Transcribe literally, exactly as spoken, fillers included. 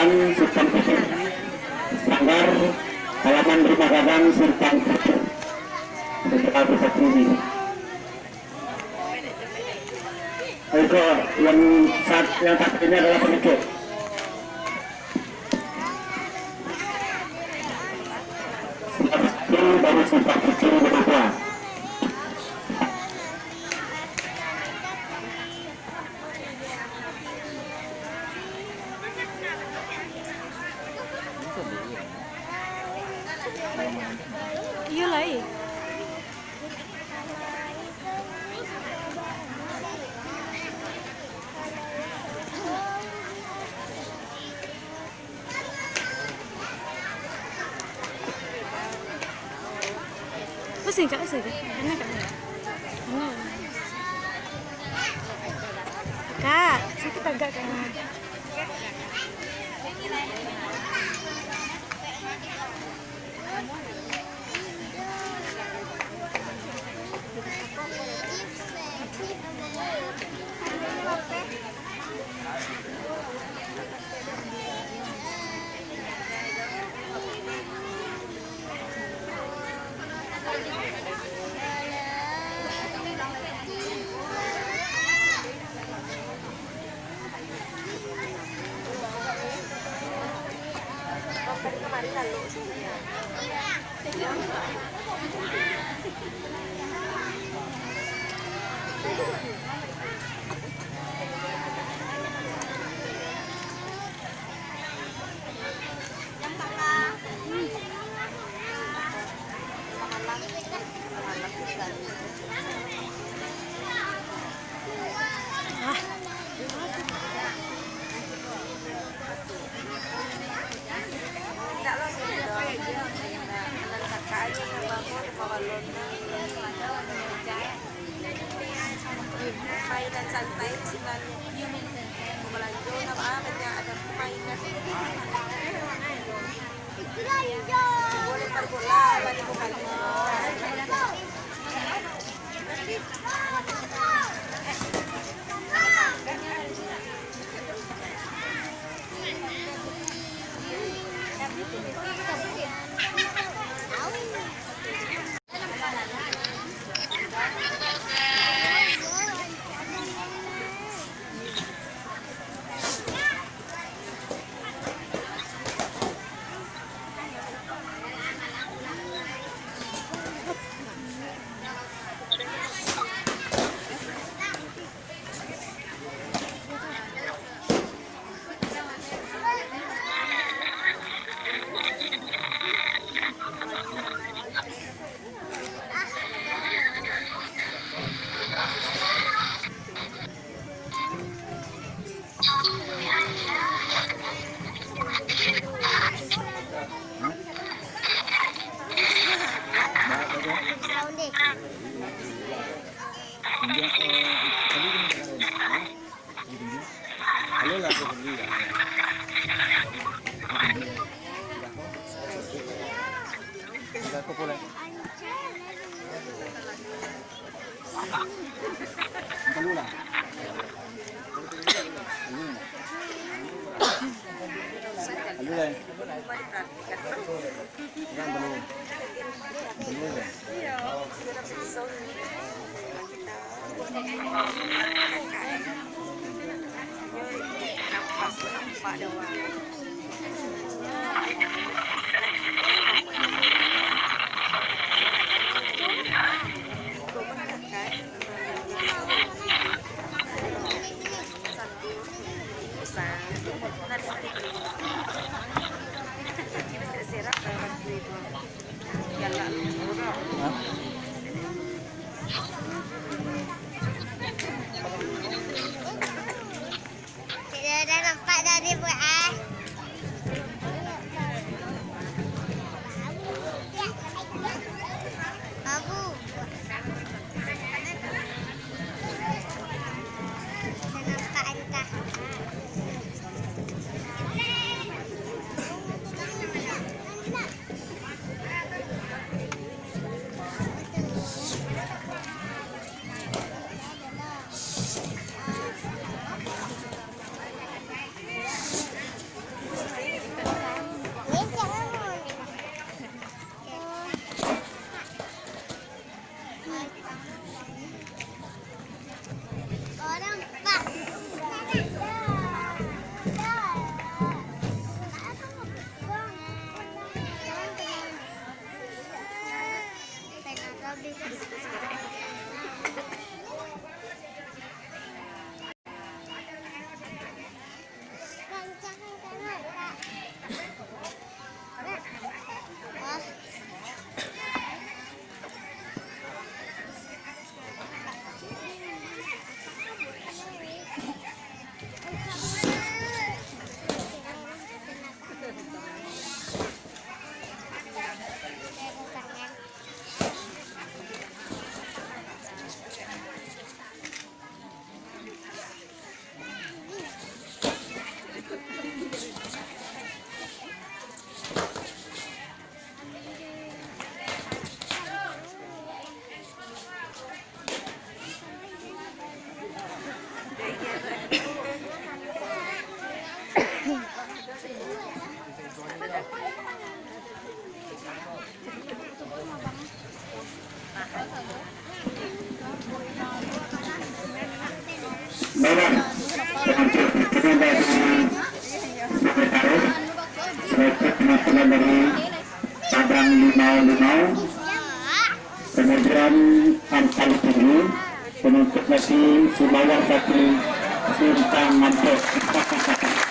Simpang Putih. Sanggar halaman rumah gadang Simpang Putih. Setelah Pusat Tinggi. Itu yang saat, yang satu ini adalah penutup. Itu baru Simpang Putih berubah. Iyo lai. Pusing, Kak, pusing, Kak. Kena, Kak. Kena. Kak, sakit agak, Kak. Mainan santai di sinan. Balanjo ndak baa, banyak ado mainan. Lempar bola, bani bola. Tidak ada nampak dari bawah. Baiklah, penonton dari Bukit Taruh, berikut penampilan dari Padang Limau-Limau, kemudian Ampali Tinggi, penutup lagi Sumawar Satu, Bintang Mampet.